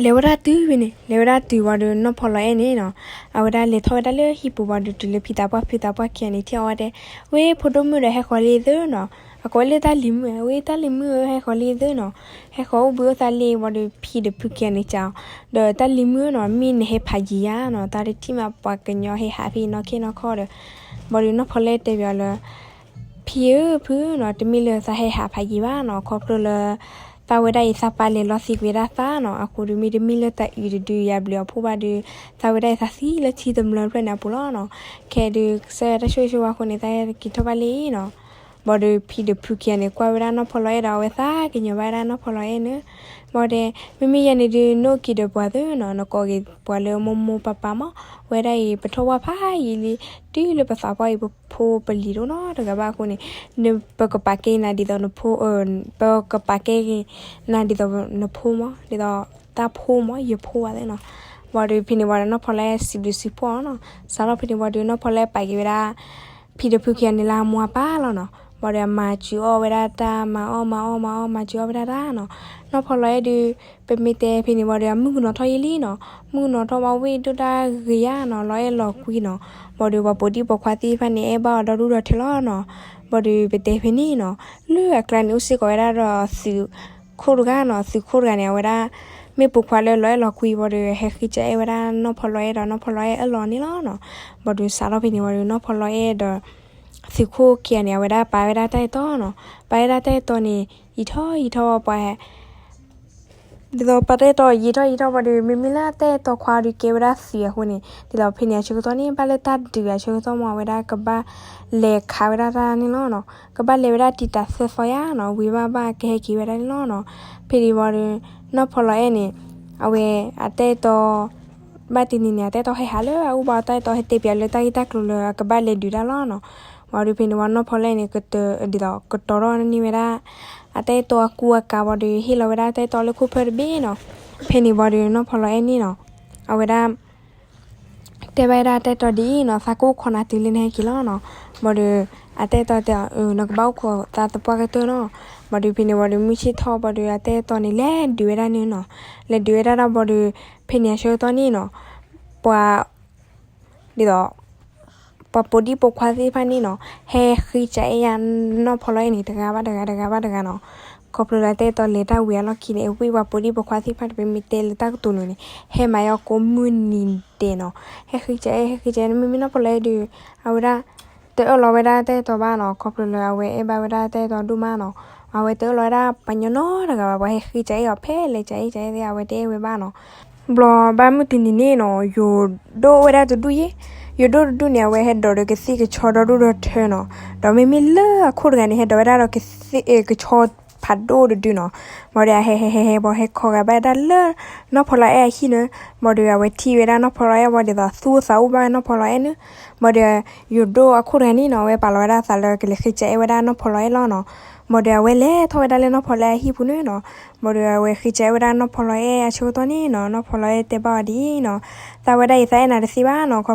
လဲၤဝဲဒၣ်တုၤဝဲန့ၣ် လဲၤဝဲဒၣ်တုၤဝံၤဒီးနီၢ်ဖီလီၤအဲၣ်န့ၣ်နီၤ, အဝဲဒၣ်လဲၤထီၣ်ဝဲဒၣ်လၢဟံၣ်ပူၤဝံၤဒီး တုၤလၢဖံသးပှၢ် ဖံသးပှၢ်ခံဂၤန့ၣ် ထံၣ်အီၤဝဲတဲ, ဝဲဖိဒိၣ်မုၣ်ဒီးဟဲဃီၤလံသုနီၤ, အကိးလၢတၢ်လံၤမုၣ်, ဝဲတၢ်လံၤမုၣ်ဧၢ ဟဲဃီၤလံသုနီၤ, ဟဲဃီၤအိၣ်ဘှံးအိၣ်သးလံဝံၤဒီး ဖံဒီးဖုခံဂၤန့ၣ်စံးအီၤ, ဒီးတၢ်လံၤမုၣ်နီၤ မ့ၢ်နဟဲဖးယံၤယါနီၤ, တၢ်တထံၣ်မးပှၤကညီဟဲဟးဖဲအံၤနီၢ်ခ့နီၢ်ခီဒီး, ဘၣ်ဒီးနီၢ်ဖီလီၤအဲၣ်တဲပၠးအီၤလၢ ဖံဧၢဖုနီၤ, တမ့ၢ်လၢသးဟဲဟးဖးယံၤဘၣ်နီၤ, ခီဖျိလၢ သးဝဲဒၣ်အံၤသးပၢ်လဲၤလီၤသံကွံာ်ဝဲဒၣ်သးနီၤ, အဃိဒီးမ့တမ့ၢ်လၢတၢ်အုးတဒုယၤဘျုးအဖှိၣ်ဘၣ်ဒီး သးဝဲဒၣ်အံၤသးသံလၢထံတမျၢၢ်တဖျၢၣ်န့ၣ်အပူၤလီၤနီၤ, ခဲဒုးကစၢ်ယွၤတၢ်ဆိၣ်ဂ့ၤဆိၣ်ဝါအဃိန့ၣ် သးဟဲက့ၤထီၣ်ဘၣ်လံနီၤ, ဘၣ်ဒီးဖံဒီးဖုခံဂၤန့ၣ် ကွၢ်ဝဲဒၣ်နီၢ်ဖီလီၤအဲၣ်ဒီး အဝဲသးကညီၤဘၣ်ဝဲဒၣ်နီၢ်ဖီလီၤအဲၣ်န့ၣ်, ဘၣ်ဒီး မ့မ့ၢ်ယဲန့ၣ်ဒုး နအိၣ်က့ၤဒီးပှၤသုနီၤ, နကိးက့ၤပှၤလၢမိၢ်မိၢ်ပၢ်ပၢ်မး, ဝဲဒၣ်အံၤ ပထီၣ်ဝၣ်ဖးယံၤလံ, တုၤလၢပသးပှၢ်အံၤ ပဖိပလံၤတအိၣ်နီတဂၤဘၣ်အဃိန့ၣ်, နပကပာ်ကဲနၤဒ်သိးနဖိ, ပကပာ်ကဲနၤဒ်သိးနဖိမး, ဒ်သိးတၢ်ဖိမး ယဖိဝဲသ့ၣ်နီၤ, ဘၣ်ဒီးဖဲန့ၣ်ဝံၤဒီးနီၢ်ဖီလီၤအဲၣ်စံးဘျုးစံးဖှိၣ်အီၤနီၤ, စးထီၣ်ဖဲန့ၣ်ဝံၤဒီးနီၢ်ဖီလီၤအဲၣ်ပာ်က့ၤဝဲဒၣ် ဖံဒီးဖုခံဂၤန့ၣ်လၢအမိၢ်အပၢ်လီၤနီၤ, ဘၣ်ဒီးအမၤစၢၤအီၣ်ဝဲဒၣ်တၢ် မၤအီၣ်မၤအီၣ်မၤအီၣ်မၤစၢၤအီၣ်ဝဲဒၣ်တၢ်နီၤ, နီၢ်ဖီလီၤအဲၣ်ဒုး ပမ့ၢ်တဲဖဲန့ၣ်ဝံၤဒီး အမုၣ်ကနီၤထီၣ်ယံာ်လံနီၤ, မုၣ်ကနီၤထီၣ်မးဝ့ၢ်ဒိၣ်တၢ်ဂ့ၤယါနီၤ, လီၤအဲၣ်လီၤကွံနီၤ, ဘၣ်ဒီးပှၤပိာ်ဒံၣ်ပိာ်ခွါသ့ၣ်တဖၣ်န့ၣ် အဲၣ်ဘၣ်အီၤဒီဒူၣ်ဒီထၢလီၤနီၤ, ဘၣ်ဒီးပတဲဖဲန့ၣ်နီၤ, လၢအကျါန့ၣ်အိၣ်စ့ၢ်ကီးဝဲဒၣ်ဒီးသုးခိၣ်တဂၤနီၤ, သုးခိၣ်တဂၤန့ၣ် အဝဲဒၣ် မ့ၢ်ပိာ်ခွါလၢလီၤအဲၣ်လီၤကွံဘၣ်ဒီး ဟဲဃ့ကၠဲအဲၣ်ဝဲဒၣ်နီၢ်ဖီလီၤအဲၣ်ဒီး နီၢ်ဖီလီၤအဲၣ်အၢၣ်လီၤန့ၣ်လီၤနီၤ, ဘၣ်ဒီးစးထီၣ်ဖဲန့ၣ်ဝံၤဒီး နီၢ်ဖီလီၤအဲၣ်ဒီး သုးခိၣ်ခံဂၤန့ၣ် အဝဲဒၣ်ပာ်ဝဲဒၣ်တၢ်အဲၣ်တီနီၤ, ပာ်ဝဲဒၣ်တၢ်အဲၣ်တီန့ၣ် ယံာ်ထီၣ်ယံာ်ထီၣ်ဝဲပှၤ ဒ်သိးပာ်တၢ်အဲၣ်တီယံာ်ထီၣ်ယံာ်ထီၣ်ဘၣ်ဒီး မ့မ့ၢ်လၢတၢ်အဲၣ်တီခွါဒီးကဲဝဲဒၣ်သုးအဃိန့ၣ် ဒ်သိးဖဲန့ၣ်အဆၢကတီၢ်န့ၣ် ဘၣ်လၢတၢ်ဒုးအဆၢကတီၢ်မး အဝဲဒၣ်ကဘၣ်လဲၤခးဝဲဒၣ်တၢ်န့ၣ်လီၤနီၤ, ကဘၣ်လဲၤဝဲဒၣ်တံာ်တာ်သၢသီယါနီၤ, ဝံၤဘၣ်ဘၣ်ကဟဲက့ၤဝဲဒၣ်န့ၣ်လီၤနီၤ, ဖဲန့ၣ်ဝံၤဒီး နီၢ်ဖီလီၤအဲၣ်န့ၣ် အဝဲအတၢ်အဲၣ်တီ ဘၣ်တနံၤန့ၣ် အတၢ်အဲၣ်တီဟဲဟးလၢအအိၣ်ဘၣ် အတၢ်အဲၣ်တီဟဲတဲပၠးလၢတၢ်ဂ့ၢ်တၢ်ကျိၤလၢအကဘၣ်လဲၤဒုးတၢ်လီၤနီၤ, ဝံၤဒီးဖဲန့ၣ်ဝံၤနီၢ်ဖီလီၤအဲၣ်န့ၣ် ကတၢၢ်ဒ်သိးကတီၤထီၣ်န့ၢ်ဝဲဒၣ် အတၢ်အဲၣ်တီအကူအကၤဝံၤဒီး ဟ့ၣ်လီၤဝဲဒၣ်တၢ်အဲၣ်တီလၢခိၣ်ဖၢတဘ့ၣ်နီၤ, ဖဲန့ၣ်ဝံၤဒီးနီၢ်ဖီလီၤအဲၣ်န့ၣ်နီၤ အဝဲဒၣ် တဲဘၣ်ဝဲဒၣ်တၢ်အဲၣ်တီဒ်အံၤနီၤ, သးကအိၣ်ခိးနၤတုၤလၢနဟဲက့ၤလီၤနီၤ, ဘၣ်ဒီး အတၢ်အဲၣ်တီတဲအီၤ နကဘၣ်အိၣ်ခိးသးသပှၢ်ကတၢၢ်နီၤ, ဘၣ်ဒီးဖဲန့ၣ်ဝံၤဒီး မုၢ်ဆ့ၣ်ထီၣ်ဘၣ်ဒီး အတၢ်အဲၣ်တီန့ၣ် လဲၤဒုးဝဲဒၣ်န့ၣ်နီၤ, လဲၤဒုးဝဲဒၣ်ဒီးဘၣ်ဒီး ဖဲန့ၣ်အဆၢကတီၢ်န့ၣ်နီၤ ပှၤ ဒ်သိး ပှၤပိာ်ဒံၣ်ပိာ်ခွါသ့ၣ်တဖၣ်န့ၣ်နီၤ ဟဲဃ့ကၠဲအဲၣ်ယၤနီၢ်ဖီလီၤအဲၣ်န့ၣ် တဂၤဘၣ်တဂၤ တဂၤဘၣ်တဂၤနီၤ, ခီဖျိလၢတၢ်အဲၣ်တီလဲၤတၢ်ဝံၤအလီၢ်ခံန့ၣ် အဝဲပှၤပိာ်ဒံၣ်ပိာ်ခွါသ့ၣ်တဖၣ်တဖဲမ့ၢ်တဲလၢတၢ်ကတိၤလိၤန့ၣ် ဟဲမၤအီၤကိးမုၢ်နံၤဒဲးနီၤ, ဟဲဃ့ကၠဲအဲၣ် ဟဲဃ့ကၠဲအဲၣ် မ့မ့ၢ်နီၢ်ဖီလီၤအဲၣ်ဒီး အဝဲဒၣ် တအၢၣ်လီၤဝဲဒၣ်တၢ်အဲၣ်တီဘၣ်နီၤ, ခီဖျိလၢအဝဲအဲၣ်ဘၣ်ဝဲဒၣ်တၢ်အဲၣ်တီဒိၣ်မးနီၤ, အဝဲတအၢၣ်လီၤဝဲဒၣ်ပှၤညီနီတဂၤဘၣ်, ပှၤဟဲဃ့ကၠဲအဲၣ်အီၤဖဲလဲၣ် ကၠဲအဲၣ် ကၠဲအဲၣ်သ့ၣ် အဝဲတအဲၣ်ဝဲဘၣ်နီၤ, ဘျီဘၣ်မုၢ်တနံၤန့ၣ်နီၤ ယိၤဒိၣ်ဝဲဒၣ်တဒူၣ်ယ့ၣ်, ယိၤဒိၣ်တဒူၣ်န့ၣ် အဝဲဟဲဒိးဒီးကသံၣ်ကဆီဒီဒူၣ်ဒီထၢနီၤ, ဒီးမ့မ့ၢ်လၢအခိၣ်တဂၤန့ၣ် ဟဲဒိးဝဲဒၣ်ဒီးကသံၣ် ကဆီဖးဒိၣ်တဒုနီၤ, ဘၣ်ဒီးအဟဲဟဲဟဲဟဲဘၣ်ဟဲခီဂာ်ဘၣ်ဝဲဒၣ်လၢ နီၢ်ဖီလီၤအဲၣ်အဟံၣ်န့ၣ်, ဘၣ်ဒီးအဝဲထံၣ်ဝဲဒၣ်နီၢ်ဖီလီၤအဲၣ်ဘၣ်ဒ်သိးသူၣ်အိၣ်သးအိၣ်ဘၣ်နီၢ်ဖီလီၤအဲၣ်န့ၣ်, ဘၣ်ဒီး ယိၤဒိၣ်အခိၣ်တဂၤန့ၣ်နီၤ အဝဲပာ်လီၤဝဲဒၣ်အသးလၢကလဲၤဃ့ကၠဲအဲၣ်ဝဲဒၣ်နီၢ်ဖီလီၤအဲၣ်လီၤနီၤ, ဘၣ်ဒီးအဝဲလဲၤထီၣ်ဝဲဒၣ်လၢနီၢ်ဖီလီၤအဲၣ်အဟံၣ်ပူၤန့ၣ်နီၤ, ဘၣ်ဒီးအဝဲဃ့ကၠဲအဲၣ်ဝဲဒၣ်နီၢ်ဖီလီၤအဲၣ်အဆၢကတီၢ်န့ၣ်နီၤ နီၢ်ဖီလီၤအဲၣ်တဲဘၣ်အီၤဒ်အံၤနီၤ, သးဝဲဒၣ်အံၤသးအဲၣ်နၤတသ့ဘၣ်နီၤ, ခီ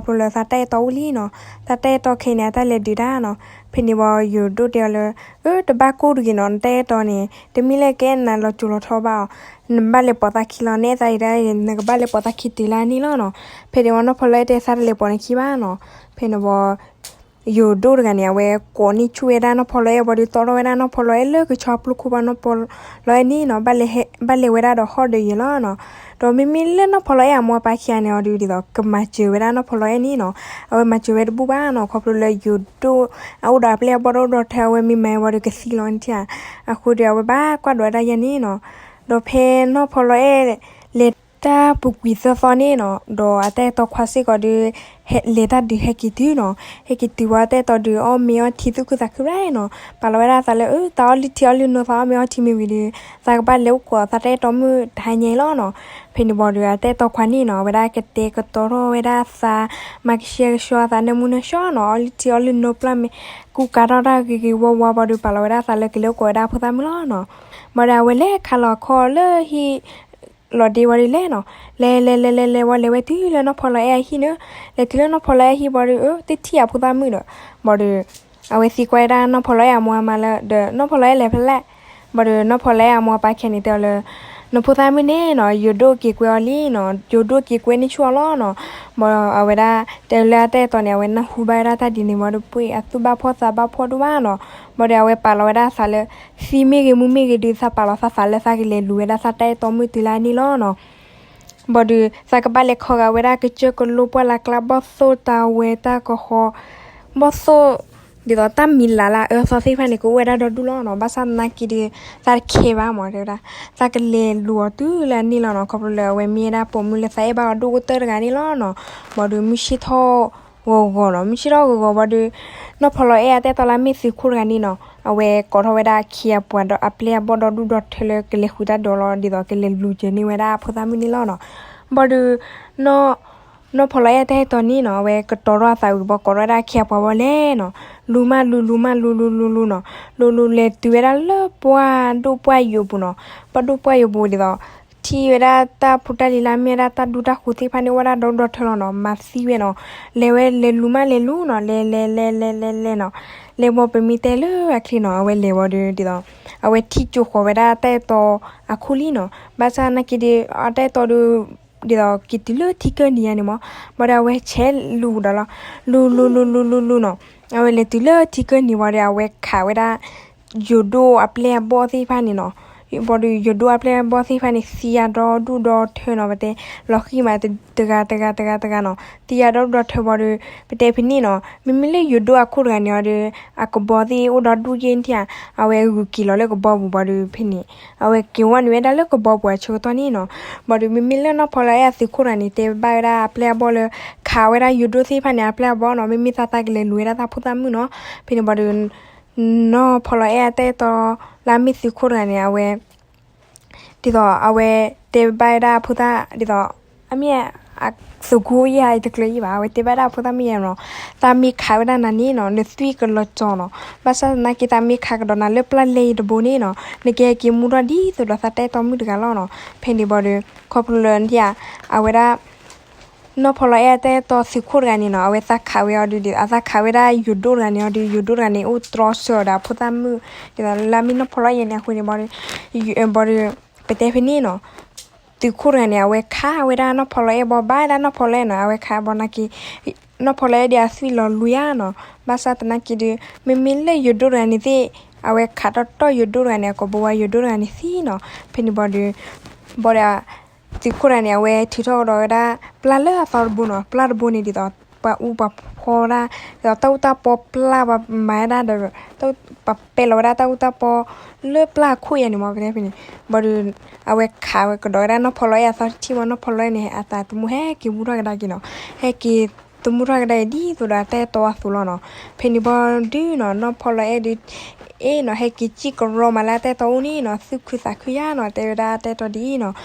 ဖျိလၢသးတၢ်အဲၣ်တီအိၣ်လံနီၤ, သးတၢ်အဲၣ်တီခဲအံၤန့ၣ် အတၢ်လဲၤဒုးတၢ်နီၤ, ဖဲန့ၣ်ဝံၤ ယိၤဒိၣ်တဲအီၤလၢ အၢ တဘၣ်ကိၢ်တဂ့ၤနီၤ နတၢ်အဲၣ်တီန့ၣ် တမ့ၢ်လၢကအဲၣ်နၤလီၤစိၤလီၤထီဘၣ်အီၤ, နဘၣ်လဲၤပိာ်သးခံလီၤ နအဲၣ်သးအံၤဒၣ် နကဘၣ်လဲၤပိာ်သးခံတုၤလၢန့ၣ်လီၤနီၤ, ဖဲန့ၣ်ဝံၤနီၢ်ဖီလီၤအဲၣ်တဲသးတလဲၤပိာ်နခံဘၣ်နီၤ, ဖဲန့ၣ်ဝံၤ ယိၤဒိၣ်တဂၤန့ၣ် အဝဲကိးန့ၢ်ဆူၣ်ဝဲဒၣ်နီၢ်ဖီလီၤအဲၣ်ဘၣ်ဒီး တီထီၣ်ဝဲဒၣ်နီၢ်ဖီလီၤအဲၣ်လၢကဆီဖျိခိၣ်ဘၣ်နီၢ်ဖီလီၤအဲၣ်န့ၣ်နီၤ, ဘၣ်လဲၤဝဲဒၣ်ဒီးဟီၣ်ဒီးယဲၤလီၤနီၤ. ဒီးမ့မ့ၢ်လၢနီၢ်ဖီလီၤအဲၣ်အမိၢ်အပၢ်ခံဂၤန့ၣ်အီၤဒုး ဒ်သိးကမၤစၢၤဝဲဒၣ်နီၢ်ဖီလီၤအဲၣ်န့ၣ်နီၤ, အဝဲမၤစၢၤဝဲတဘူၣ်ဘၣ်နီၤ, ခီဖျိလၢယိၤဒိၣ်အအိၣ်ဒီးအပျဲၢ်အဘီၣ်ဒီးအိၣ်ဒီးထဲ အဝဲမ့ၢ်မၤဝဲဒီးကသံလီၤန့ၣ်ဧါ. အဃိဒီးအဝဲဘၣ်ကွၢ်ဒိးဝဲဒၣ်ယဲန့ၣ်နီၤ. ဒီးဖဲနီၢ်ဖီလီၤအဲၣ် လဲၤတၢ်ပူၤကွံာ်သၢသီန့ၣ်နီၤ, ဒီးအတၢ်အဲၣ်တီခွါစ့ၢ်ကီးဒီး လဲၤတၢ်ဒုးဟဲက့ၤတုၤနီၤ. ဟဲက့ၤတုၤဝံၤ အတၢ်အဲၣ်တီဒုးအီၣ်မ့ၤအီထံသူၣ်ခုသးခုရၣ်နီၤ. ပာ်လီၤဝဲဒၣ်သးလၢ အၢ သးအီၣ်လုၢ်ထံအီလုၢ်နိ သးအီၣ်မ့ၤအီထံမ့ၢ်ဝံၤဒီး သးကဘၣ်လဲၤအိၣ်ခိးသးတၢ်အဲၣ်တီမုၣ်တဟါညါအံၤလီၤနီၤ. ဖဲန့ၣ်ဘၣ်ဒီး အတၢ်အဲၣ်တီခွါန့ၣ်နီၤ အဝဲဒၣ်ကတဲာ်ကတီၤထီၣ်ဝဲဒၣ်သး, မၤကဆှဲကဆှီသးနၢမူနၢဆှီနီၤ, အီၣ်လုၢ်ထံအီလုၢ်နိပျၢ်မ့ၤ ကူကၤထီၣ်တၢ်ဂ့ၤဂ့ၤဝါဝါဘၣ်ဒီး ပာ်လီၤဝဲဒၣ်သးလၢကလဲၤအိၣ်ခိးဝဲဒၣ်အဖိသၣ်မုၣ်လီၤနီၤ. ဘၣ်ဒီးအဝဲလဲၤခးလီၤအခီၣ်လၢဟံၣ် လီၤဒ့ဝံၤဒီးလဲၤနီၤ, လဲၤလဲၤလဲၤလဲၤလဲၤဝံၤ လဲၤဝဲတုၤလၢနီၢ်ဖီလီၤအဲၣ်အဟံၣ်န့ၣ်, လဲၤတုၤလၢနီၢ်ဖီလီၤအဲၣ်အဟံၣ်ဘၣ်ဒီး အၢ တထံၣ်အဖိသၣ်မုၣ်ဒီး, ဘၣ်ဒီး အဝဲသံကွၢ်ဝဲဒၣ်နီၢ်ဖီလီၤအဲၣ်အမိၢ်အမါလၢ ဒီးနီၢ်ဖီလီၤအဲၣ်လဲၤဖဲလဲၣ်. ဘၣ်ဒီးနီၢ်ဖီလီၤအဲၣ်အမိၢ်အပၢ်ခံဂၤန့ၣ်တဲအီၤလၢ နဖိသၣ်မုၣ်န့ၣ်နီၤ ယိၤဒိၣ်က့ၤကွဲအီၤလံနီၤ, ယိၤဒိၣ်က့ၤကွဲန့ၢ်ဆူၣ်အီၤလီၤနီၤ. ဘၣ်ဒီးအဝဲဒၣ်တဲလၢအတၢ်အဲၣ်တီန့ၣ် အဝဲနၢ်ဟူဘၣ်ဝဲဒၣ်တၢ်ဒ်န့ၣ်ဘၣ်ဒီး ပှ့ၤအသူၣ်ဘၣ်ဖှီၣ်သးဘၣ်ဖှီၣ်ဒိၣ်ဘၣ်နီၤ. ဘၣ်ဒီးအဝဲပာ်လီၤဝဲဒၣ်သးလၢ သံမ့ၢ်ဂ့ၤမူမ့ၢ်ဂ့ၤဒီး သးပာ်လီၤသးသးလၢသးကလဲၤလူၤဝဲဒၣ်သးတၢ်အဲၣ်တီမုၣ်တုၤလၢအန့ၣ်လီၤနီၤ. ဘၣ်ဒီး သးကဘၣ်လဲၤခီဂာ်ဝဲဒၣ်ကစၢၢ်ကလိပှၢ်လၢ်ကျါ ဘီၣ်သိၣ်တၢ်ဝဲတၢ်ကဟီ, ဘီၣ်သိၣ် ဒ်သိးတၢ်မံၤလၢ်လၢအအၢသီသ့ၣ်တဖၣ်န့ၣ် ကအိၣ်ဝဲဒၣ်ဒီဒူၣ်လီၤနီၤ. ဘၣ်ဆၣ်သနာ်က့ဒီး သးတခဲဘၣ်မး တဲဝဲဒၣ်, သးကလဲၤလူၤအီၤတုၤလၢအန့ၣ်လီၤနီၤ. ခီဖျိလၢအဝဲမ့ၢ်ဝဲဒၣ်ပိာ်မုၣ်လၢသးအဲၣ်ဘၣ်အီၤဒိၣ်ကတၢၢ်တဂၤန့ၣ်လီၤနီၤ. ဘၣ်ဒီးမုၢ်ဆ့ၣ်ထီၣ်ဂီၤဂီၤနီၤ, မုၢ်ဆ့ၣ်ထီၣ်ဂီၤဂီၤဘၣ်ဒီး နီၢ်ဖီလီၤအဲၣ်အတၢ်အဲၣ်တီလၢအမ့ၢ်သုးခိၣ်တဂၤန့ၣ်နီၤ, အဝဲကိးထီၣ်ဝဲဒၣ်ခံအပှၤဒီးအပျဲၢ်အဘီၣ်ဒီဒူၣ်ဒီထၢလၢကလဲၤဃုာ်တၢ်ဒီးလီၤ, ဒ်သိးကလဲၤလူၤကၢၤန့ၢ်ဝဲဒၣ်အဖိသၣ်မုၣ်န့ၣ်လီၤနီၤ. ဘၣ်ဒီး နီၢ်ဖီလီၤအဲၣ်တၢ်အဲၣ်တီန့ၣ်နီၤ, အဝဲကတီၤထီၣ်အသးဝံၤဘၣ် ကိးထီၣ်ဝဲဒၣ်ခံအပှၤဘီၣ်လဲၣ်နီၤ, လူၤမးလူၤ လူၤမးလူၤ လူၤလူၤလူၤနီၤ, လူၤလူၤလဲၤတုၤဝဲဒၣ်လၢပှၢ်ဒိၣ်ပှၢ်ယိာ်ပူၤနီၤ. ပှၢ်ဒိၣ်ပှၢ်ယိာ်ပူၤဒ်သိး ထံၣ်ဝဲဒၣ်တၢ်ဖိတၢ်လံၤလၢအမ့ၢ်ဝဲဒၣ် တၢ်ဒူတၢ်ဃိၤသ့ၣ်တဖၣ်န့ၣ် အိၣ်ဝဲဒၣ်ဒီဒူၣ်ဒီထၢလီၤနီၤ, မၤသံဝဲနီၤ. လဲၤဝဲလဲၤလူၤမးလဲၤလူၤနီၤ, လဲၤလဲၤလဲၤလဲၤလဲၤလဲၤနီၤ. လဲၤဝံၤပမ့ၢ်တဲလၢအချ့နီၤ, အဝဲလဲၤဝံၤဒီးဒ်သိး အဝဲထံၣ်ကၠိဃီၤဝဲဒၣ်တၢ်အဲၣ်တီအခိၣ်လံနီၤ. ဘၣ်ဆၣ်သနာ်က့ဒီး အတၢ်အဲၣ်တီဒီး ဒ်သိးက့ၤတုၤလၢထံကၢၢ်နံၤယါန့ၣ်မး, ဘၣ်ဒီးအဝဲဆဲးလူၤဒီးလီၤ, လူၤလူၤလူၤလူၤလူၤလူၤနီၤ. အဝဲလဲၤတုၤလၢထံကၢၢ်နံၤဝံၤဒီး အဝဲခးဝဲဒၣ် ယိၤဒိၣ်အပျဲၢ်အဘီၣ်သ့ၣ်တဖၣ်န့ၣ်နီၤ. ဘၣ်ဒီးယိၤဒိၣ်အပျဲၢ်အဘီၣ်သ့ၣ်တဖၣ်န့ၣ် သံယါဒီဒူၣ်ဒီထၢနီၤ, ပတဲ လီၤဃံၤမးတဂၤတဂၤတဂၤတဂၤနီၤ, သံယါဒီဒူၣ်ဒီထၢဘၣ်ဒီး ပတဲဖဲန့ၣ်နီၤ, မ့မ့ၢ်လၢယိၤဒိၣ်အခိၣ်တဂၤန့ၣ်အီၤဒီး အကဘီသ့ၣ်အိၣ်ဒီဒူၣ်ယဲၢ်ထံၣ်ဧါ, အဝဲဂုာ်က့ၤလီၤလၢကဘီပူၤဘၣ်ဒီးဖဲန့ၣ် အဝဲက့ၤဝဲနုာ်ဝဲဒၣ်လၢကဘီပူၤအဆၢကတီၢ်န့ၣ်နီၤ. ဘၣ်ဒီးမ့မ့ၢ်လၢနီၢ်ဖီလီၤအဲၣ်အသုးခိၣ်တဂၤန့ၣ် တဲဘၣ်ဝဲဒၣ်အပျဲၢ်အဘီၣ်လၢ ခးဝဲဒၣ်ယိၤဒိၣ်သ့ၣ်တဖၣ်န့ၣ် အပျဲၢ်အဘီၣ်နီၤ, မ့မ့ၢ်သးတၢ်ကလဲၤလူၤဝဲဒၣ်သးဖိသၣ်မုၣ်နီၤ. ဖဲန့ၣ်ဘၣ်ဒီး နီၢ်ဖီလီၤအဲၣ်အတၢ်အဲၣ်တီလၢအမ့ၢ်သုးခိၣ်တဂၤန့ၣ် အဝဲ ဒ်သိးအဝဲတဲဘၣ်ဝဲဒၣ်အဖိသၣ် ဒ်သိး အမ့ၢ်အသုးခိၣ်ယဲၢ်အံၤတကျၢၤယဲၢ်ဘၣ်, အဝဲတဲဘၣ်ဒၣ်အဖိသၣ်မ့ၢ်ယဲၢ်နီၤ, သးမ့ၢ်ခးဝဲဒၣ်နၤန့ၣ်နီၤ နသွံၣ်ကလီၤကၠီနီၤ. ဘၣ်ဆၣ်သနာ်က့သးမ့ၢ်ခးကဒီးနၤလၢပျၢ်လဲၢ်အံၤတဘိန့ၣ်နီၤ နကဟဲက့ၤမူထီၣ်ဒ်သိးဒီးသးတၢ်အဲၣ်တီမုၣ်တဂၤလီၤနီၤ. ဖဲန့ၣ်ဘၣ်ဒီး ခီဖျိလၢနထံၣ်ဧါ အဝဲဒၣ် နီၢ်ဖီလီၤအဲၣ်အတၢ်အဲၣ်တီသုးခိၣ်တဂၤန့ၣ်နီၤ အဝဲသးခးဝဲအီၤဒုး အသးခးဝဲဒၣ်ယိၤဒိၣ်တဂၤန့ၣ်အီၤဒုး ယိၤဒိၣ်တဂၤန့ၣ် အိၣ်တြီဆၢအီၤဒီးအဖိသၣ်မုၣ် ဒ်သိးလၢအမ့ၢ်နီၢ်ဖီလီၤအဲၣ်န့ၣ်အဃိန့ၣ်ဘၣ်ဒီး ဘၣ်ဒီး ပတဲဖဲန့ၣ်နီၤ သုးခိၣ်တဂၤန့ၣ် အဝဲခးဝဲဒၣ်နီၢ်ဖီလီၤအဲၣ်ဘၣ် ဘၣ်ဝဲဒၣ်နီၢ်ဖီလီၤအဲၣ်နီၤ အဝဲခးဘၣ်နာ်က့ နီၢ်ဖီလီၤအဲၣ်ဒီးအသွံၣ်လီၤလူၤယါနီၤ. ဘၣ်ဆၣ်သနာ်က့ဒီး မ့မ့ၢ်လၢယိၤဒိၣ်တဂၤန့ၣ်သ့ၣ် အဝဲခးတီၢ်တီၢ်ယိၤဒိၣ်တဂၤန့ၣ် အကိာ်ဘိဝဲယိၤဒိၣ်တဂၤန့ၣ်သံနီၤ. ဖဲန့ၣ်ဘၣ်ဒီး ဘၣ်ဒီး သုးခိၣ်တဂၤန့ၣ် အဝဲထုးထီၣ်ကဒီးဝဲဒၣ် ပျၢ်လၢအသီတဘိနီၤ ပျၢ်တဘိန့ၣ်ဒ်သိး ပှၤအူပှၤဖီဝဲဒၣ် ဒ်သိးတၢ်အူတၢ်ပီပျၢ်ပှၤမၤဝဲဒၣ်ဒီး ပှၤပဲလီၤဝဲဒၣ်တၢ်အူတၢ်ပီလၢပျၢ်အခိၣ်ယါန့ၣ်မး ပတဲဖဲန့ၣ် ဘၣ်ဒီး အဝဲခးဝဲကဒီးဝဲဒၣ်နီၢ်ဖီလီၤအဲၣ်အသီတထံၣ်မး နီၢ်ဖီလီၤအဲၣ်န့ၣ် အသးသမူဟဲက့ၤမူထီၣ်ကဒါက့ၤနီၤ ဟဲက့ၤသမူထီၣ်ကဒါအံၤဒ်သိးဒီးအတၢ်အဲၣ်တီအသိးလီၤနီၤ. ဖဲန့ၣ်ဘၣ်ဒုးနီၤ နီၢ်ဖီလီၤအဲၣ်ဒုး အ့ၣ်နီၤ ဟဲက့ၤစံၣ်ကရီမးလၢအတၢ်အဲၣ်တီအိၣ်န့ၣ်နီၤ သူၣ်ခုသးခုယါနီၤ တဲဝဲဒၣ်အတၢ်အဲၣ်တီဒ်အံၤနီၤ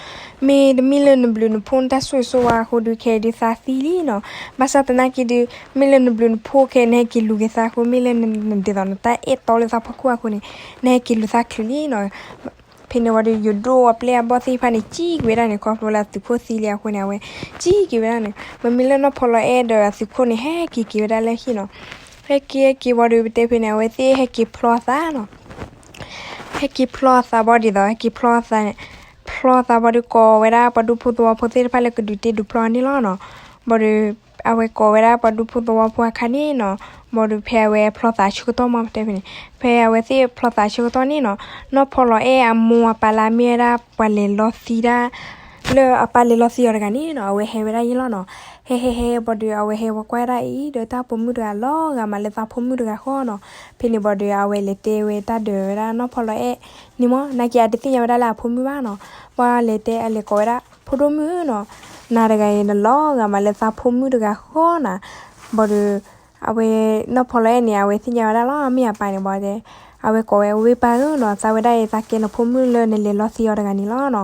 မ့တမ့ၢ်လၢနဘျုးနဖှိၣ်နတၢ်ဆိၣ်ဂ့ၤဆိၣ်ဝါအဃိဒုး ခဲအံၤဒုးသးသံလံနီၤ. ဘၣ်ဆၣ်သနာ်က့ဒုး မ့ၢ်လၢနဘျုးနဖှိၣ်ခဲ နဟဲက့ၤလူၤက့ၤသးအဃိ မ့ၢ်လၢနဒ်သိးနတၢ်အဲၣ်တီလၢသးဖီခိၣ်အဃိန့ၣ် နဟဲက့ၤလူၤသးချုးလံနီၤ. ဖဲန့ၣ်ဝံၤဒီး ယိၤဒိၣ်အပျဲၢ်အဘီၣ်သ့ၣ်တဖၣ်န့ၣ် စံၣ်က့ၤဝဲဒၣ်န့ၣ် ခီဖျိလၢအသုးခိၣ်သံလံအဃိန့ၣ် အဝဲ စံၣ်က့ၤဝဲဒၣ်န့ၣ် မ့မ့ၢ်လၢနီၢ်ဖီလီၤအဲၣ်ဒီးအသုးခိၣ်န့ၣ် ဟဲက့ၤက့ၤဝဲဒၣ်လၢဟံၣ်နီၤ. ဟဲက့ၤဟဲက့ၤဝံၤဒီး ပတဲဖဲန့ၣ် အဝဲသ့ၣ်ဟဲက့ၤဖျီအသးနီၤ. ဟဲက့ၤဖျီအသးဘၣ်ဒ်သိး ဟဲက့ၤဖျီအသးန့ၣ် ဖျီအသးဘၣ်ဒီး ကိးဝဲဒၣ်ပှၤဒူဖိသဝီဖိသ့ၣ်တဖၣ်လၢကဒုးတ့ဒုးဖျီန့ၣ်လီၤနီၤ. ဘၣ်ဒီး အဝဲကိးဝဲဒၣ်ပှၤဒူဖိသဝီဖိအခါန့ၣ်နီၤ ဘၣ်ဒီးဖဲအဝဲဖျီသးဆၢကတီၢ်မး တဲဖဲန့ၣ်, ဖဲအဝဲသ့ၣ်ဖျီသးဆၢကတီၢ်န့ၣ်နီၤ, နီၢ်ဖီလီၤအဲၣ်အမိၢ်အပၢ်လၢအမ့ၢ်ဝဲဒၣ်ပှၤလဲၤလီသံဒၣ် လၢအပၢ်လဲၤလီသံအီၤတဂၤန့ၣ်နီၤ, အဝဲဟဲဝဲဒၣ်ယဲလီၤနီၤ. ဟဲဟဲဟဲဘၣ်ဒီး အဝဲဟဲဝဲကွၢ်ဝဲဒၣ်အံၤ ဒီးတၢ်ပိာ်မုၣ်တဂၤလီၤဂာ်မးလၢသးဖိမုၣ်တဂၤဃီနီၤ. ဖဲန့ၣ်ဘၣ်ဒီး အဝဲလဲၤတဲဝဲတၢ်ဒုးဝဲဒၣ်နီၢ်ဖီလီၤအဲၣ်န့ၣ်မး, နာ်က့အတသ့ၣ်ညါဝဲဒၣ်လၢအဖိမုၣ်ဘၣ်နီၤ. ပှၤလဲၤတဲအလဲၤကိးဝဲဒၣ် ဖိဒိၣ်မုၣ်နီၤ, နၤတဂၤအံၤနလီၤဂာ်မးလၢသးဖိမုၣ်တဂၤဃီနီၤ. ဘၣ်ဒီး အဝဲ နီၢ်ဖီလီၤအဲၣ်န့ၣ် အဝဲသ့ၣ်ညါဝဲဒၣ်လီၤ မ့ၢ်အပၢ်န့ၣ်ဘၣ်ဒီး အဝဲကိးဝဲ ဝ့ၢ်ပၢ်ဧၢနီၤ, သးဝဲဒၣ်အံၤ သးကဲနဖိမုၣ်လၢနလဲၤလီသံအီၤတဂၤန့ၣ်လီၤနီၤ.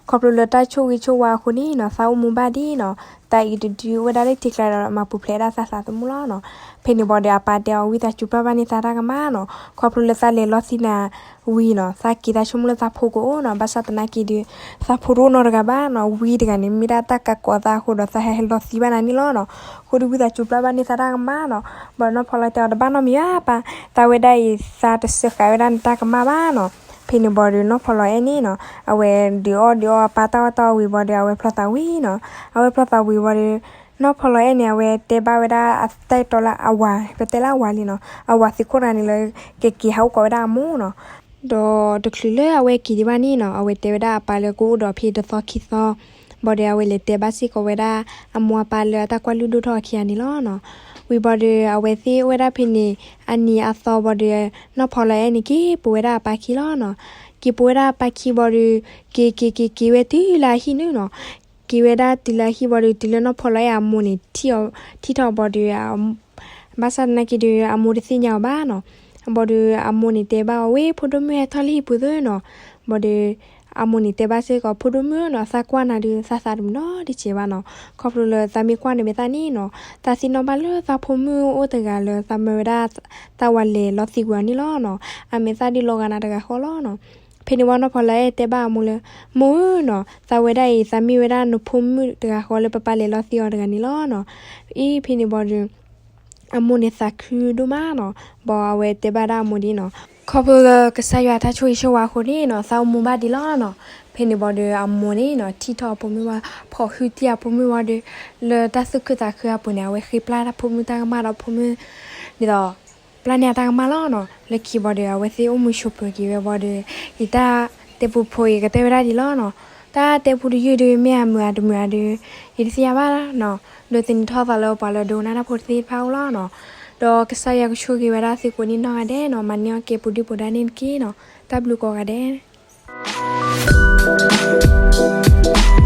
ခီဖျိလၢတၢ်ဆိၣ်ဂ့ၤဆိၣ်ဝါအဃိန့ၣ်နီၤ, သးအိၣ်မူဘၣ်ဒံးနီၤ, တၢ်အံၤတဒုအိၣ်ဝဲဒၣ်လၢထံကျါဒီး မၤပူၤဖျဲးဝဲဒၣ်သးသးသမူလီၤနီၤ. ဖဲန့ၣ်ဘၣ်ဒီး အပၢ်တဲအီၤ ဝံသးစူၤပျၢ်ဘၣ်န့ၢ်သးတၢ်ကမၣ်နီၤ, ခီဖျိလၢသးလဲၤလီသံနၤဝံၤနီၤ, သးက့ၤသးဆိကမိၣ်လၢသးဖိကအိၣ်နီၤ, ဘၣ်ဆၣ်သနာ်က့ဒီး သးဖိတအိၣ်နီတဂၤဘၣ်နီၤ, ဝံတဂၤန့ၣ် မ့ၢ်ဒၣ်တၢ်ကးကိးသးအဃိဒီး သးဟဲလီသံဘၣ်နၤန့ၣ်လီၤနီၤ. အဃိဒီးဝံသးစူၤပျၢ်ဘၣ်န့ၢ်သးတၢ်ကမၣ်နီၤ. ဘၣ်နီၢ်ဖီလီၤတဲအီၤ တဘၣ်နီတမံၤဘၣ်ပၢ်, သးဝဲဒၣ်အံၤ သးတစၢဃာ်ဝဲဒၣ်နတၢ်ကမၣ်ဘၣ်နီၤ. ဖဲန့ၣ်ဘၣ်ဒီး နီၢ်ဖီလီၤအဲၣ်န့ၣ်နီၤ, အဝဲဒုးအီၣ်ဒုးအီအပၢ်တၢ်အီၣ်တၢ်အီဝံၤဘၣ်ဒီး အဝဲဖျီသးဝံၤနီၤ. အဝဲဖျီသးဝံၤဘၣ်ဒီး နီၢ်ဖီလီၤအဲၣ်န့ၣ် အဝဲတဲဘၣ်ဝဲဒၣ်အတၢ်အဲၣ်တီလၢအဝၤ, ပတဲလၢအဝၤလံနီၤ, အဝၤသံးခိၣ်တဂၤန့ၣ်လၢ ကက့ၤဟးအိၣ်ကိးဝဲဒၣ်အမိၢ်နီၤ. ဒီးတချုးလၢအဝဲက့ၤဒံးဘၣ်န့ၣ်နီၤ, အဝဲတဲဝဲဒၣ်အပၢ်လၢကအိၣ်ဒီးဖဲတသီခံသီ, ဘၣ်ဒီး အဝဲလဲၤတဲဘၣ်စ့ၢ်ကီးဝဲဒၣ် အမိၢ်အပၢ်လၢအတၢ်ကွၢ်လုၢ်ဒိၣ်ထီၣ်အခံဂၤန့ၣ်လီၤနီၤ. ဝံၤဘၣ်ဒီး အဝဲသ့ၣ်အိၣ်ဝဲဒၣ်ဖဲန့ၣ် အနံၤအသီဘၣ်ဒီး နီၢ်ဖီလီၤအဲၣ်န့ၣ် က့ၤပှ့ၤဝဲဒၣ်အပၢ်ခံလီၤနီၤ. က့ၤပှ့ၤဝဲဒၣ်အပၢ်ခံဘၣ်ဒီး က့ၤက့ၤက့ၤက့ၤဝဲတုၤလၢအဟံၣ်န့ၣ်နီၤ. က့ၤဝဲဒၣ်တုၤလၢအဟံၣ်ဘၣ်ဒီး တုၤလၢနီၢ်ဖီလီၤအဲၣ်အမိၢ်န့ၣ် ထံၣ်အီၤ, ထံၣ်ထီၣ်ဘၣ်ဒီး ဘၣ်ဆၣ်သနာ်က့ဒီး အမိၢ်တသ့ၣ်ညါအီၤဘၣ်နီၤ. ဘၣ်ဒီးအမိၢ်န့ၣ်တဲဘၣ်အီၤ ဝ့ၢ် ဖိဒိၣ်မုၣ်ဟဲထီၣ်လၢဟံၣ်ပူၤသုနီၤ. ဘၣ်ဒီး အမိၢ်န့ၣ်တဲဘၣ်စ့ၢ်ကီး ဖိဒိၣ်မုၣ်နီၤ, သးကွၢ်နၤဒီး သးသးတမုာ်နီတစဲးဘၣ်နီၤ. ခီဖျိလၢသးမ့ၢ်ကွၢ်နမဲာ်သၣ်န့ၣ်နီၤ, သးသ့ၣ်နီၣ်ဘၣ်လၢသးဖိမုၣ်အိၣ်တဂၤလၢ သးမၢဝဲဒၣ် သးဝၤလဲၤလီသံကွံာ်အီၤန့ၣ်လီၤနီၤ. အမဲာ်သၣ်ဒုးလီၤဂာ်နၤတဂၤဃီလီၤနီၤ. ဖဲန့ၣ်ဝံၤ နီၢ်ဖီလီၤအဲၣ်တဲဘၣ်အမိၢ်လၢ မိၢ်ဧၢနီၤ, သးဝဲဒၣ်အံၤ သးမ့ၢ်ဝဲဒၣ်နဖိမုၣ်တဂၤဃီလၢပပၢ်လဲၤလီသံအီၤတဂၤန့ၣ်လီၤနီၤ. အံၤဖဲန့ၣ်ဘၣ်ဒီး အမိၢ်န့ၣ်သးခုဒိၣ်မးနီၤ. ဘၣ်အဝဲတဲဘၣ်ဒၣ်အမိၢ်ဒ်နီၤ, ခီဖျိလၢကစၢ်ယွၤတၢ်ဆိၣ်ဂ့ၤဆိၣ်ဝါအဃိန့ၣ်နီၤ, သးအိၣ်မူဘၣ်ဒံးလီၤနီၤ. ဖဲန့ၣ်ဘၣ်ဒီးအမိၢ်န့ၣ်နီၤ, ထံၣ်ထီၣ်အဖိမုၣ်ဝံၤ ဖီၣ်ဟုတံၢ်အဖိမုၣ်ဝံၤဒီး လၢတၢ်သူၣ်ခုသးခုအပူၤန့ၣ် အဝဲဃ့ပျၢ်တၢ်ဖိမုၣ်တၢ်ကမၣ်ဒီးဖိမုၣ် ဒ်သိး ပျၢ်န့ၢ်အတၢ်ကမၣ်လီၤနီၤ. လၢခံဘၣ်ဒီး အဝဲသ့ၣ်အိၣ်မုာ်ဆိးပၢၤက့ၤဝဲဘၣ်ဒီး ယတၢ်တဲပူဖိအံၤကတၢၢ်ဝဲဒၣ်ဒ်လီၤနီၤ. တၢ်တဲပူတယုၢ်ဒီး မ့ၢ်အမုာ်အတမုာ်ဧါဒီး ယတသ့ၣ်ညါဘၣ်နီၤ. ဒီးသန့ၤထီၣ်သးလၢပှၤလၢဒိကနၣ်တၢ်ဖိတသ့ၣ်တဖၣ်အအိၣ်လီၤနီၤ. ဒီးကစၢ်ယွၤကဆိၣ်ဂ့ၤဝဲဒၣ်သုကိးနံၤနီၢ်ဂၤဒဲးနီၤ, မၤန့ၢ်အီၣ်ကဲပူၤဒုၣ်ပူၤဒါန့ၣ်တက့ၢ်နီၤ. တၢ်ဘျုးကိးဂၤဒဲး.